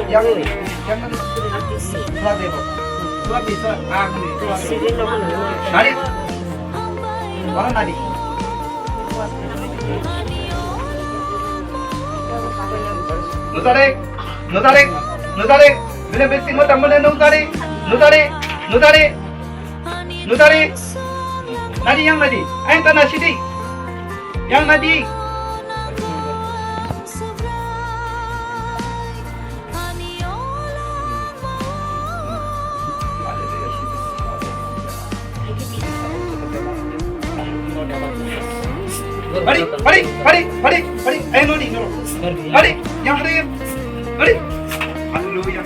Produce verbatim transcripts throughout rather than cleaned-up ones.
Yang ni, yang ni. Sula de bo. Sula de, sula. Ah, ni, sula de. Nari. Bara nari. Nujare, nujare, nujare. Bini bisingo tangmani nujare, nujare, nujare, nujare. Nari yang nadi, ayang kana sidi. Yang nadi. Hari, hari, hari, hari, hari, ayo nodi, noro. Hari, yang hari, hari. Hallelujah.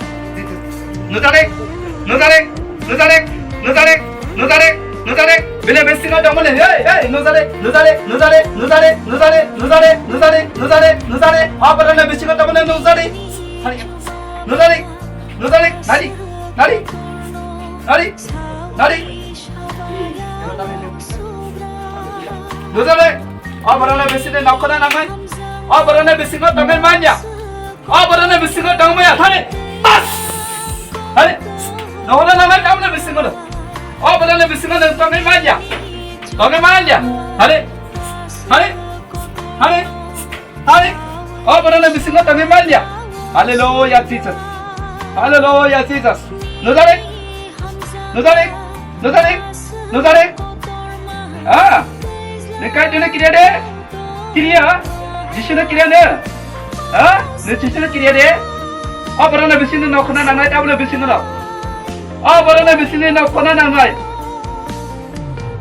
Nujare, nujare, nujare, nujare, nujare, nujare. Bini bisingo tongmani, hey, hey, nujare, nujare, nujare, nujare. Abarani bisingo tongmani nujare. Hari, nujare. Nujale, nari, nari, nari, nari. Nujale, abarana bisini nokona nangai. Abarana bisingo tongmani manya. Abarana bisingo tongmani athani. Bas. Hari, nokona nangai tamna bisingo. Abarana bisingo tongmani manya. Tongmani manya. Hari, hari, hari. Hai, abarana bisingo tongwi manya. Hallelujah, Jesus. Hallelujah, Jesus. Nujare? Nujare? Nujare? Nujare? Ah, ni kai tene kiriya de? Kiriya? Jisu na kiriya ne? Ah, ni Jisu na kiriya de? Abarana bisingo nokona nangai, tabula bisingo no. Abarana bisingo nokona nangai.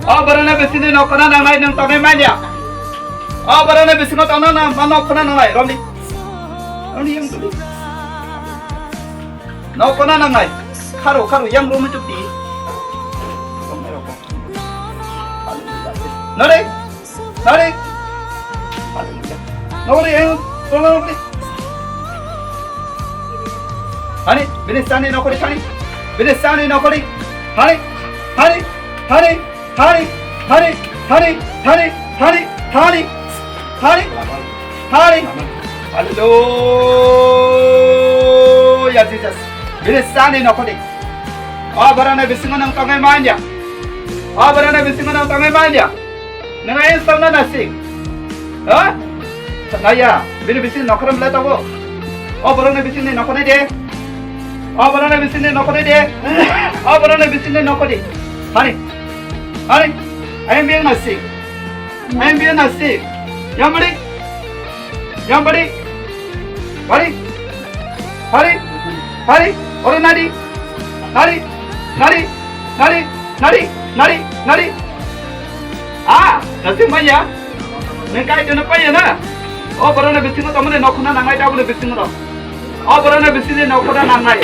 O borokno bisingni nokona nangnai nwng tonwi manya. O borokno bisingo tongna nang ma nokona nangnai romni. Romni yang tuli. Nokona nangnai. Kharo kharo yang romni chukti. Nare. Nare. Nokori, eh, tolong nokori. Hani, bini sani nokori, hani. Bini sani nokori. Hani, hani, hani, hani. Hallelujah, Jesus. Bini sani nokori. O borokni bisingo nwng tongwi manya. O borokni bisingo nwng tongwi manya. Nwng ayang samna nasing. Ha? Naya, bini bising nokhoram le tabuk. O borokni bisingni nokhornai de. O borokni bisingni nokhornai de. O borokni bisingni nokhordi. Hani. Hani. Ayang biyang nasing. Ayang biyang nasing. Yang bari. Yang bari. Bari. Hari, hari, oro nari, nari, nari, nari, nari, nari, nari. Ah, nasi maya. Neng kai jono paya na. O borokni bisingo tamone nokona nangnai, tabule bisingo no. O borokni bisingo nokona nangnai.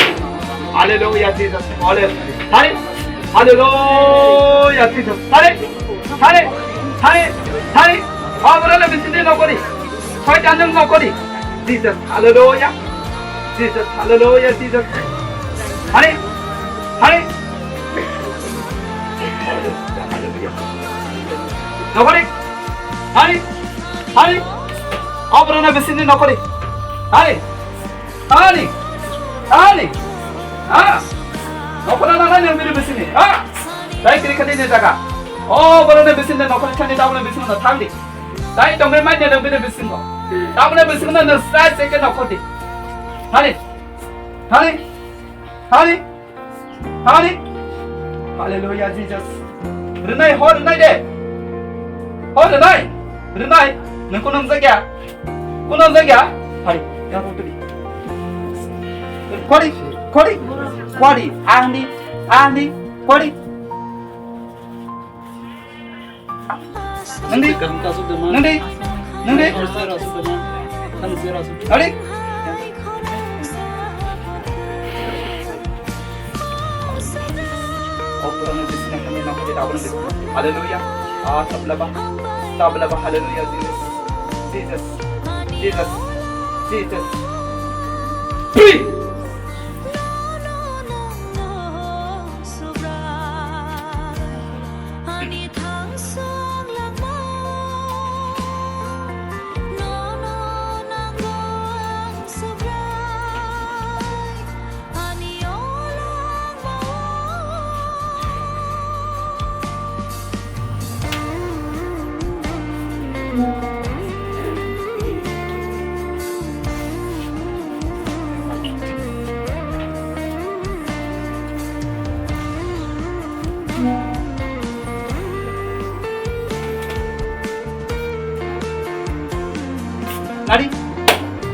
Hallelujah, Jesus. Hallelujah. Hari, hallelujah, Jesus. Hari, hari, hari, hari. O borokni bisingo nokori. Soitan nwng nokori. Jesus, hallelujah. Jesus, hallelujah, Jesus. Hari, hari. Nokori. Hari, hari. O borokni bisingo nokori. Hari, hari, hari. Ah. Nokona nangnai nwng bini bisingo. Ah. Dai kiri khadi ni jaga. O borokni bisingo nokori thani tabule bisingo thangdi. Dai tongwi manya nwng bini bisingo. Tabule bisingo nwng srai se ke nokhordi. Hari. Hari. Hari. Hari. Hallelujah, Jesus. Rwnai, hor rwnai de. Hor rwnai. Rwnai. Nwng kuno jakya. Kuno jakya. Hari. Yang rotri. Kori. Kori. Kori. Ahni. Ahni. Kori. Nandi? Nandi? Nandi? Adi? Hallelujah. Ah, tablaba. Tablaba. Hallelujah, Jesus. Jesus. Jesus. Jesus. Free.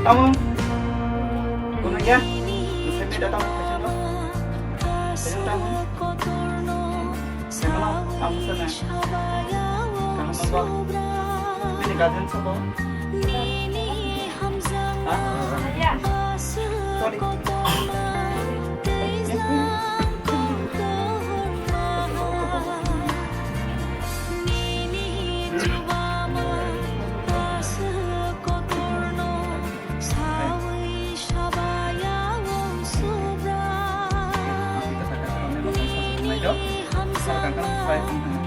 Tamo? Kono ya? Nusai beda tamo khaisano? Khaisano tamo? Khaisano tamo sana? Kaham ba? Bini guardian sabo? Ha? Sorry.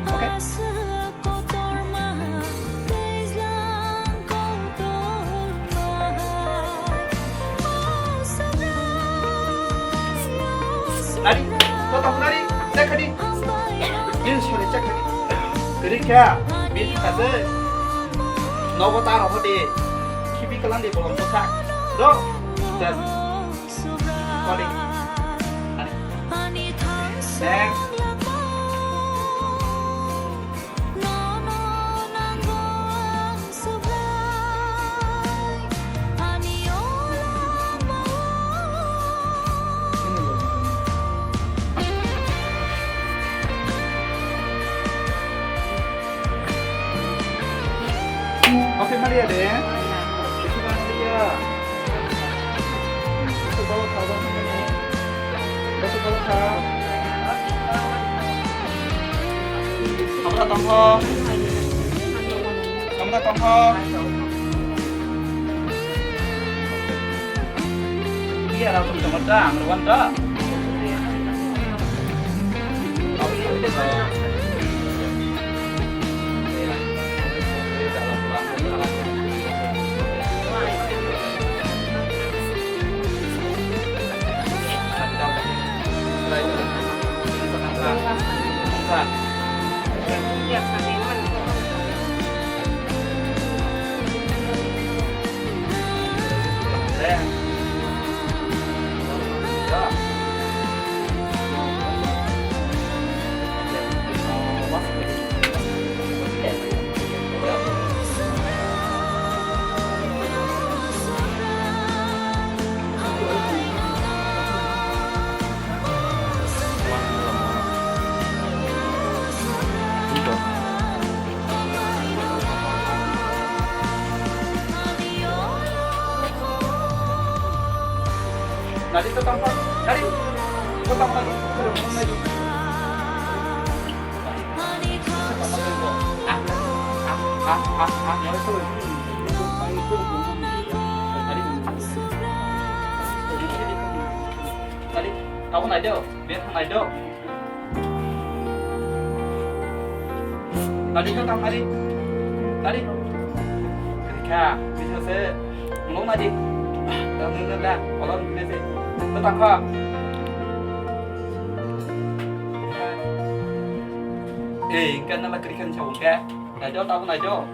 Okay? Nari, to tong nari, check khadi. Ini sore check khadi. Kiri kya? Bini kaje. Nogo ta roho de. Khibi kalang de bolong kosa. Do. Just. Sorry. Nari. Next. Oke, Maria de. Oke, Maria. Tamo da tongkho? Tamo da tongkho? Iya, rao tong tongkho da, ang rwan da. Nadi to tampa, nadi to tampa, nadi. Nadi, tabuk nai do, bini thang nai do. Nadi to tang nadi, nadi. Kha, bisa se, ngulung nadi. Tang nadi, kolom bisa se. To tang kha. Eh, kan nama kiri kan cawung ke. Naido, tabuk naido.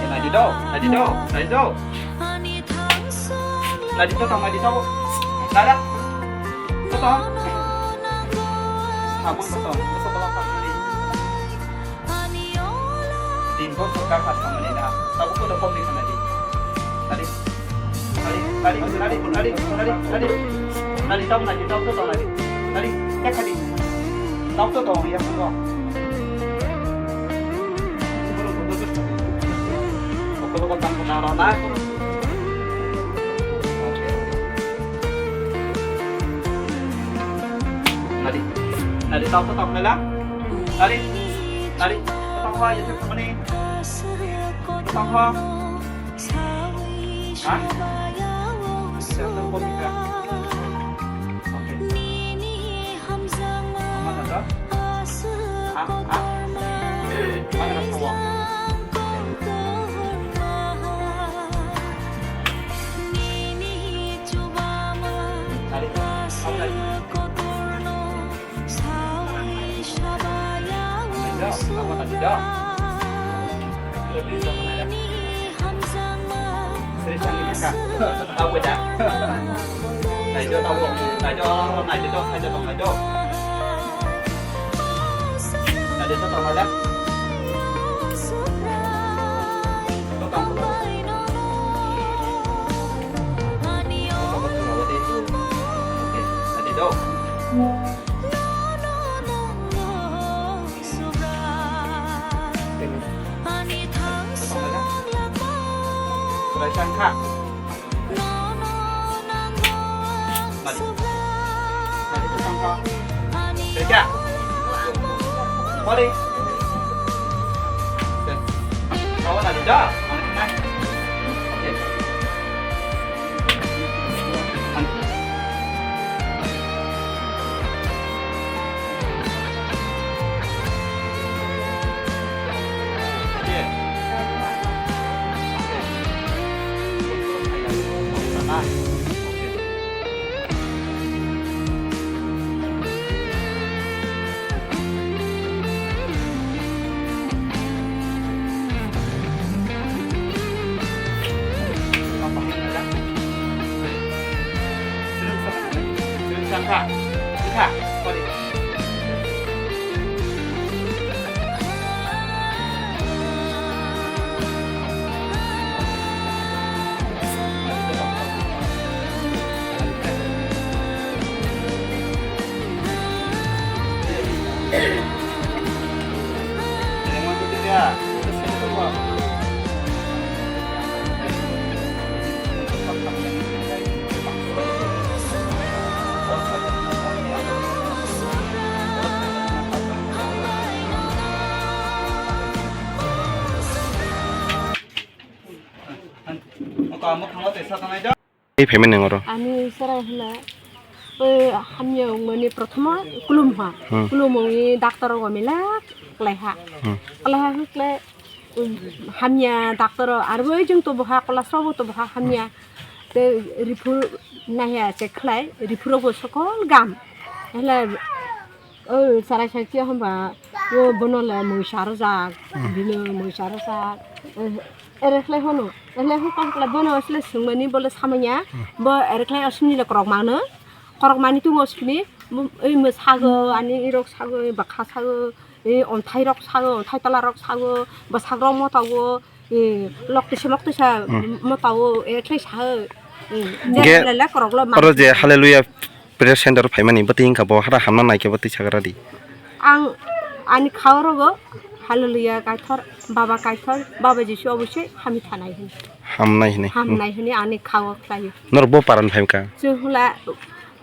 Naido, naido, naido. Nadi to tong, nadi to. Nada. To tong. Sabun to tong. To tong. Tin to to ka ka tong ni na. Sabun ko to kom ni kana di. Nadi. Nadi, nadi, nadi, nadi, nadi, nadi. Nadi tong, nadi tong, to tong, nadi. Nadi, ya kadi. Tong to tong, ya to. Okolo ko tang ko na ro na. Nadi, nadi tau ko tau mela. Nadi, nadi tau ko ya tu kemana? Tau ko. Ha? Siapa ko kita? Oke. Mana dah? Ah, ah. Mana dah sawah? Nari, apa lagi? Abo naidi do. Sri Sangi Thangkha. Tabo da. Naido tabo. Naido, naido, naido, naido. Naido to tong naido. To tong. Naido. Sri Sangi Thangkha. Mari. Mari, tersangka. Kerja. Mari. Kawan ada dah. Mana kenal? Oke. Tei phaimani nang oro? Ani chwrai hwnna, o hamya wngmani prothomo kulum ha. Hmm. Kulum wngwi doctor rogo mela klai ha. Hmm. Klai ha hwnkhe, um, hamya doctor aro bai jwng tobo ha, kolasrao bo tobo ha hamya. Tei riphur naiha check khlai, riphur rok bo sokol gam. Hela, o chwrai sakhe hwnba, o bono le mungsa rwjak, hmm, bini mungsa rwjak. Eh, ere khlai hono, ere khlai hwn kam khlai bono asle swngmani bole samanya, hmm, bo ere khlai aswkni le korok mano, korok mani tongo aswkni, bo, ei mwsago, ani irok sago, ei bwkha sago, ei onthai rok sago, onthai tola rok sago, bwsak rok motago, ei lok tisa mok tisa, hmm, motago, ere khlai saho. Hmm, hwnkhe, ere khlai le korok lo mano. Oro je Hallelujah Prayer Center phaimani bwtwi wngkha bo hara hamna naikhe bwtwi sagra di. Ang ani khao rogo Hallelujah Kaithor, Baba Kaithor, Baba Jisu obosoi hamwi thanai hwnwi. Hamnai hwnwi. Hamnai hwnwi ani khao khlaio. Norok bo paran phaikha? Chwng hwla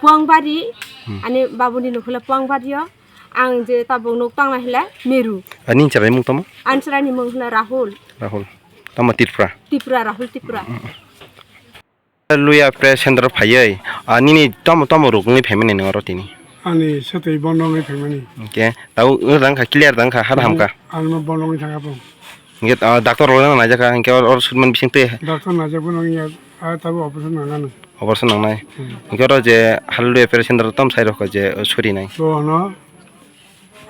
Puangbari, hmm, ani babuni nuk hwla Puangbario. Ang je tabuk nuk tangna hwla Meru. Ani chwraini mung tamo? Ani chwraini mung hwla Rahul. Rahul. Tamo Tripura? Tripura, Rahul Tripura. Hmm, hmm. Hallelujah Prayer Center phaiwi, ah, nini tamo tamo rok wngwi phaimani nang oro tini? Ani swtwi bono wngwi phaimani. Hwnkhe tabo wng tang kha, clear tang kha, hada hamkha. Ani mo bono wngwi thangkha bo. Hwnkhe, ah, doctor rok no naijak kha, hwnkhe oro, oro sutman bising twi. Doctor naijak bono wngya, ah, tabo operation nangnani. Operation nangnai. Hmm. Hwnkhe oro je Hallelujah Prayer Center tamo sai rok je, oh, surinai. Bo ano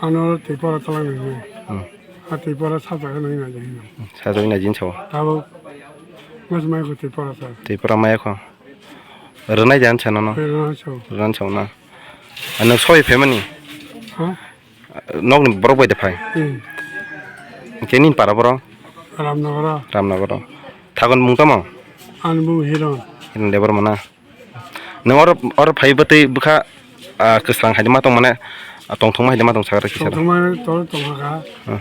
Ano Tripura tolangni hwnwi. Hmm. A Tripura sajagwi nai naidi hwnwi. Sajagwi naidi hwnwi sao. Tabuk mas mai ko Tripura sa. Tripura maya ko. Rwnai de ansa nono. Rwnai sao. Rwnai sao na. Ano soi phaimani? Ha? Nokni borok bai de phai? Hmm. Khe nini para borok? Ramnagoro. Ramnagoro. Thagon mung tamo? Ani mung Hiron. Hiron Debbarma na. Nwng oro, oro phai bwtwi bwkha, ah, kwsang hai ma tong mane, ah, tongthokma hai ma tong sakha kisa da. Tongthokma to tongkha. Ah.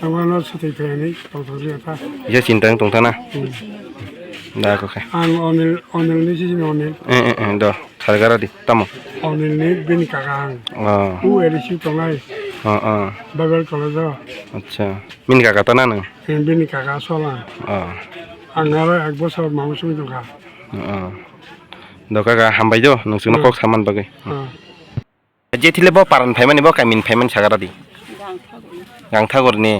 Ang ano swtwi phai ani tongthok ya ta. Isa chinta wng tong thana. Hmm. Da ko khe. Ang Onil, Onil ni sisi Onil. Eh, eh, eh, do. Sargara di, tamo. Onil ni bini kaka ang. Ah. U L C tongnai. Ah, ah. Bible College o. Acha. Bini kaka ta na nwng? Eh, bini kaka sola. Ah. Ang aro ek bosor mangso tongkha. Ah. Do kaka, hambai do, nwng chwngno, hmm, kok saman bagwi. Hmm. Je thile bo paran phaimani, bo kamin phaimani sagara di. Gangthagurni. Gangthagurni.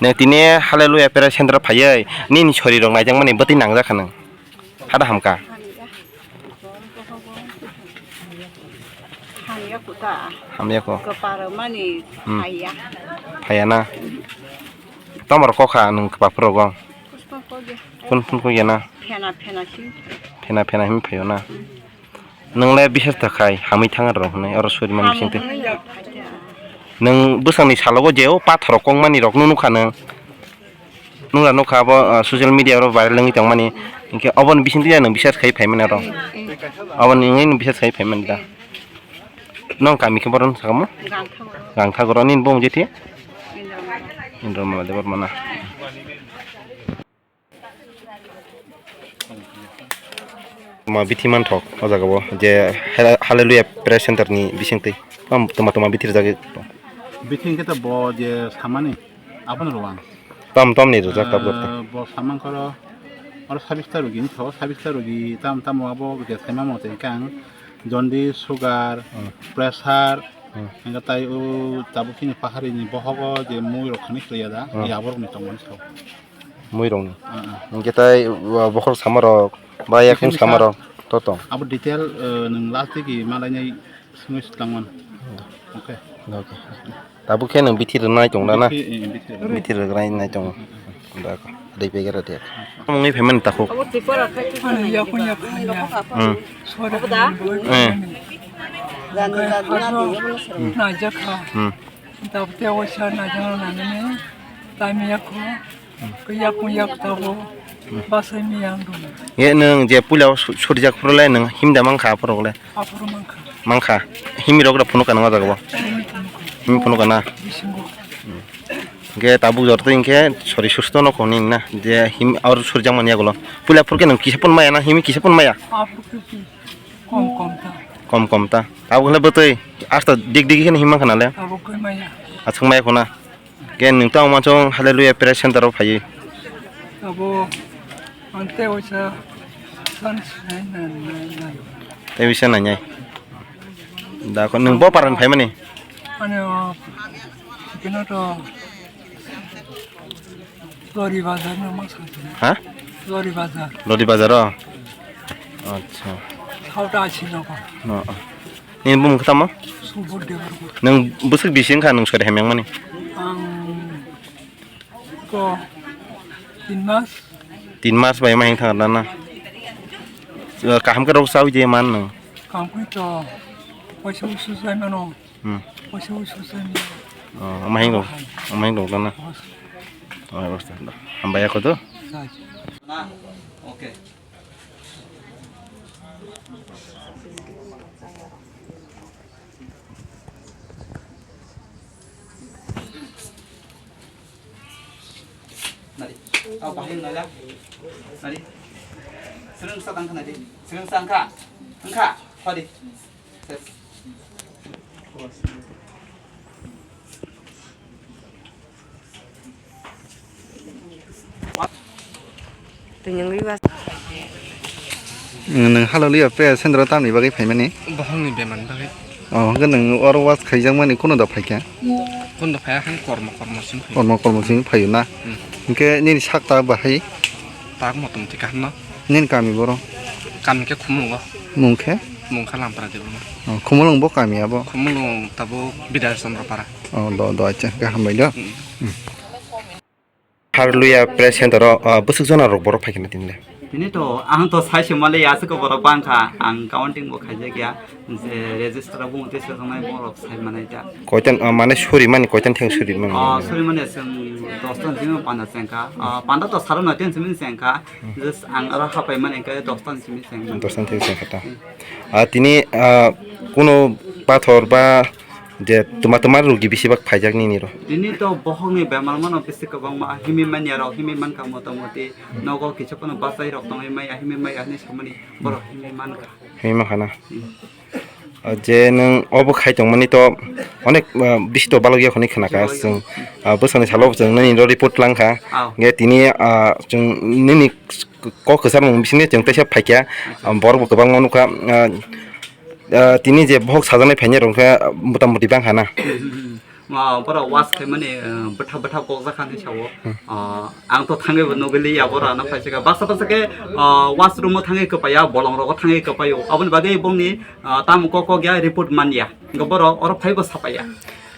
Nwng tini Hallelujah Prayer Center phaiwi nini sori rok naijakmani bwtwi nangjak kha nwng. Hada hamkha. Hamya kuta. Hamya ko. Kwparo mani, hmm, phaiya. Phaiya na? Tamo rok kokha nwng kwpaphurogo? Kun phun kok ya na? Phena phena si. Phena phena him phaio na? Nwng le bisas ta khai hamwi thang rok hwnwi oro suri mani bising twi. Nwng bwsakni salogo je o pathor rok kongmani rok nukha nwng. Nukha nukha abo, ah, social media oro viral wngwi tongmani. Hinkhe oboni bising twi nwng bisas khai phaimani oro. Oboni wngwi nwng bisas khai phaimani da. Nong kami khe boron sakamo? Gangthagoro. Gangthagoro nini bung jeti? Indra Mala. Indra Mala Debbarma na. Ma bithi manthok o jaga o je Hale-, Hallelujah Prayer Center ni bising twi. Tama tama bithi rwjagwi. Bithi hwnkhe to bo je samani abono rwang. Tam tam ni rwjak tab tab. Ah, bo samang koro oro sabista rogi ni tho, sabista rogi tam tam abo je saima mo tei kang. Jaundice, sugar, hmm, pressure, hmm, hingke tai o tabuk chini pahari ni bohogo je mui rok khani khlaiya da, hmm, ya borok ni tongmani sao. Mui rok ni. Ah, ah. Hingke tai, uh, bokhorok sama rok, ba yakung sama rok, to tong. Abo detail, uh, nwng last digi malainai swngwi swtangmano. Okay. Okay. Tabuk khe nwng bithi rwnai tong da na? Bithi, eh, bithi rwnai. Bithi rwnai nai tongo. Da ko. Dei pegera de. Mungni payment takhuk. Abo Tripura khai. Ani yakung yakung ya. Hmm. Sora. Abo da? Eh. Jani jani na de. Najakha. Hmm. Tabuk te osa najak na nani. Tami yakung. Kuyak kuyak tabuk basai miyang dong. Ye nwng je puila o su-, surijak phuru le nwng himda mankha aphuru le? Aphuru mankha. Mankha. Himwi rok da phunukha nwng o jaga o? Himwi phunukha. Himwi phunukha na? Bisingo. Hingke tabuk jor twi hingke sori susto no koni na je him aur surijak mani yagulo. Puila phuru khe nwng kisa phun maya na himwi kisa phun maya? Aphuru khe kom kom ta. Kom kom ta. Tabuk le bwtwi asta dik dik khe him mankha na le? Tabuk khe maya. Aswk maya khuna. Ke nwng tamo manchong Hallelujah Prayer Center o phaiwi. Abo ante oisa san sinai na nai nai. Tei bisa nai nai. Da ko nwng bo paran phaimani? Ani o kino to Lori Bazar no ma sa. Ha? Lori Bazar. Lori Bazar o. Acha. Khauta asi no ko. No. Nini bumung khe tamo? Subodh Debbarma. Nwng bwswk bisi wngkha nwng sori hamyang mani? Ang ko tin mas. Tin mas bai ma hing thang na na. Eh, kaham khe rok chawi je man nwng. Kaham khe to. Paisa usu sai mano. Hmm. Paisa usu sai mano. Oh, ma hing rok. Ma hing rok na. Bos. Oh, bos. Hambai ako to. Sai. Na. Okay. Nari. Au, bahai nala. Nari. Sereng sa tangkha nari. Sereng sa angkha. Angkha. Hadi. Ses. Nwng Hallelujah Prayer Center o tamni bagwi phaimani? Bohongni bemarni bagwi. Oh, hwnkhe nwng oro was khaijakmani kuno da phaikha? Kuno da phaiya, hwn kormo, kormo simi phaio. Kormo, kormo simi phaio na? Hmm. Hwnkhe nini sak tak bahai? Tak motamoti kaham no. Nini kami boro? Kami khe Khumulwngo. Mung khe? Mung khe Lampra Debbarma. Oh, Khumulwng bo kami abo? Khumulwng tabuk Bidya Chandra Para. Oh, do, do, acha, khe hambai do. Hmm. Hmm. Hallelujah Prayer Center o, ah, bwswk jona rok borok phai khe na tini le? Tini to ang to sai se male aswk borok bangkha, ang counting bo khaijak ya, je register bo tei se tongnai borok sai manai ta. Koitan, ah, mane suri mani koitan theng suri mani? Ah, suri mani chwng dos ton simi panda chengkha. Ah, panda to saro noi ton simi chengkha. Just ang aro hapai mani khe dos ton simi chengkha. Dos ton theng chengkha ta. Ah, tini, ah, kuno pathor ba je tuma tuma rugi bisi bak phaijak nini ro. Tini to bohokni bemar mano bisi kwbangma himwi manya rok himwi mankha motamoti nogo kisa phano bachai rok tongwi maya himwi maya hinwi samani borok himwi mankha. Himwi mankha na? Hmm. Ah, je nwng obo khai tongmani to onek, ah, bisi to balok ya hwnwi khna kha chwng, ah, bwsani salo chwng nini ro report lang kha. Aw. Hwnkhe tini, ah, chwng nini kok kwchar mung bisingni chwng teisa phaikha. Acha. Ah, borok bo kwbangma nukha, ah, ah, tini je bohok sajaknai phainai rok khe, ah, motamoti bangkha na? Ma, borok wash khaimani, ah, bwtha bwtha kokjak kha hinwi sao. Hmm. Ah, ang to thangwi bo nugwi liya, borok ano phaisakha. Baksa baksa khe, ah, washroom o thangwi kwpaiya, bolong rogo thangwi kwpaio. Aboni bagwi bongni, ah, tamo kok kok ya report man ya. Hwnkhe borok oro phaibo sapaiya.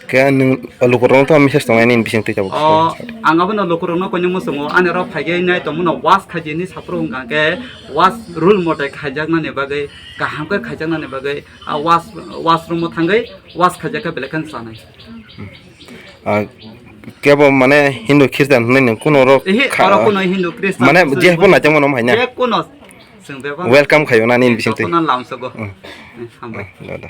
Khe nwng lukurokno to message tongnai nini bising twi tabuk. O, ang abono lukurokno koino muchungo, ani oro phaigwi nai tongmano wash khaijini saphuru wngkha khe wash rule mote khaijaknani bagwi, kaham khe khaijaknani bagwi, a wash, washroom o thangwi wash khaijak khe belai kheno chanai. Ah, kebo mane Hindu Christian hwnwi nwng kuno oro Ehe, kha-, oro kuno Hindu Christian mane kuno je habo naijak mano hai na? Je kuno chwng bebak welcome khayo na nini bising twi. Jotono lamsogo. Hmm. Eh, hambai. Hmm, da, da.